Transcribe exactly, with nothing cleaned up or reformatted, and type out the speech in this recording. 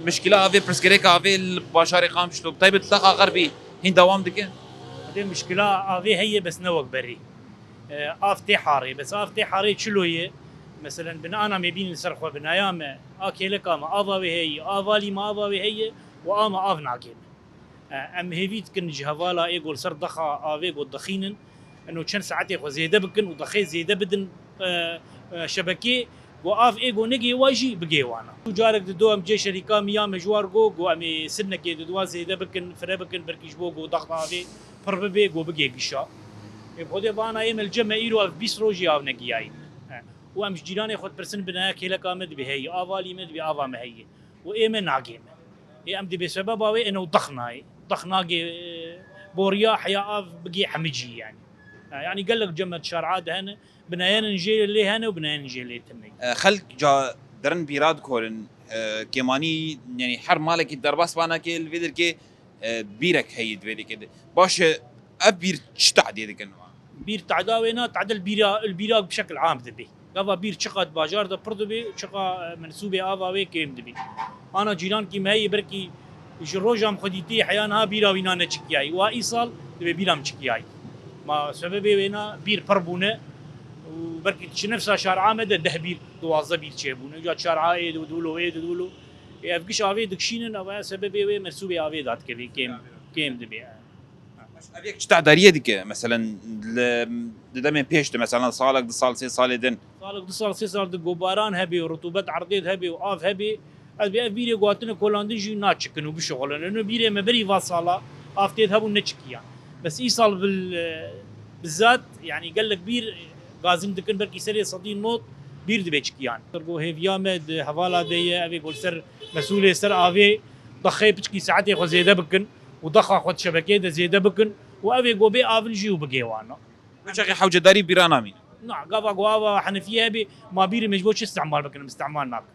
Mişkila avê, pirsgirêka avê li bajarê Qamişlo, bi taybet li Taxa Xerbî hîn dewam dike? Xwedê mişkila avê heye, bes ne wek berî. E, av tê harê, bes av tê harê çilo ye. Meselen, binana me bînin li ser xwe, binaya me, a kêleka me ava wê heye, a valî me ava wê heye û a me av nagê me. E, em hêvî dikin ji hevala ê ku li ser daxa avê ku dixînin, eno çend saetê xwe zêde bikin û daxê zêde bidin, e, e, şebekê, ku av ê ku negê wa jî bigê wana. Û carek dido em cê şerîka miya me ji war go, ku em ê sinekê didowa zêde bikin, fire bikin, belkî ji bo ku dax avê pir bibe, ku bigê gişa. Ê bi Xwedê vana ê me li cem me îro ev bîst rojî av negiyayî. E, û em ji cîranê xwe dipirsin, binaya kêleka me dibê heyî, a valî me dibê, ava me heyî. Û ê me nagê me. Ê em dibê sebeba wê eno dax nayê. Dax nagê, e, boriya heya av bigê hemicî yani. Ha, yani gelek cem me di şar'a de hene, binayên jê lê hene û binayên jê lê tune. E, xelk ca derin bîra dikorin, e, kêmanî, yani her malekî derbas banakê li vê derkê, e, bîrek heyî di vê derkê de. Baş e, ev bîr çi tehdê dikin? Bîr tehda wê na, tehde li bîra, li bîra bi şekil am dibê. Gava bîr çiqa di bajar de pir dibê, çiqa, e, mensûbê ava wê kêm dibê. Ana cîrankî me heye, belkî ji roja em xwe dîtî heya niha bîra wîna neçikiyayî. Wa îsal dibê bîra em çikiyayî. Ma sebebê wê na bîr pir bûne û belkî çi nefsa şar'a me de deh bîr, duwazdeh bîr çêbûne. Ca şar'a ê dûlo, ê dûlo. Ê ev giş avê dikişînin, ava sebebê wê mensûbê avê dadikevê kêm, kêm dibê. Ev yek çi tedariyê dike? Meselen, li, di demên pêş de, mesela salek, du sal, sê salê din. Salek, du sal, sê sal di ku baran hebê û rutubet erdê de hebê û av hebê, ez bê ev bîrê ku hatine kolandin jî naçikin û bişixulin. Eno bîrê me berî va sala av tê de hebû neçikiyan. Bes îsal bil, bizzat, yani gelek bîr gazîn dikin, belkî serê sedî not bîr dibê çikiyan. Ku hêviya me di hevala de ye, ev ê ku li ser mesûlê ser avê daxê piçkî saetê xwe zêde bikin û daxa xwe di şebekeyê de zêde bikin û ev ê ku bê avin jî û bigê wana. Wê çaxê hewcedarî bîra namîne. Na, gava ku ava henefiyê hebê, ma bîrê me ji bo çi îstîmal bikin, em îstîmal nakin.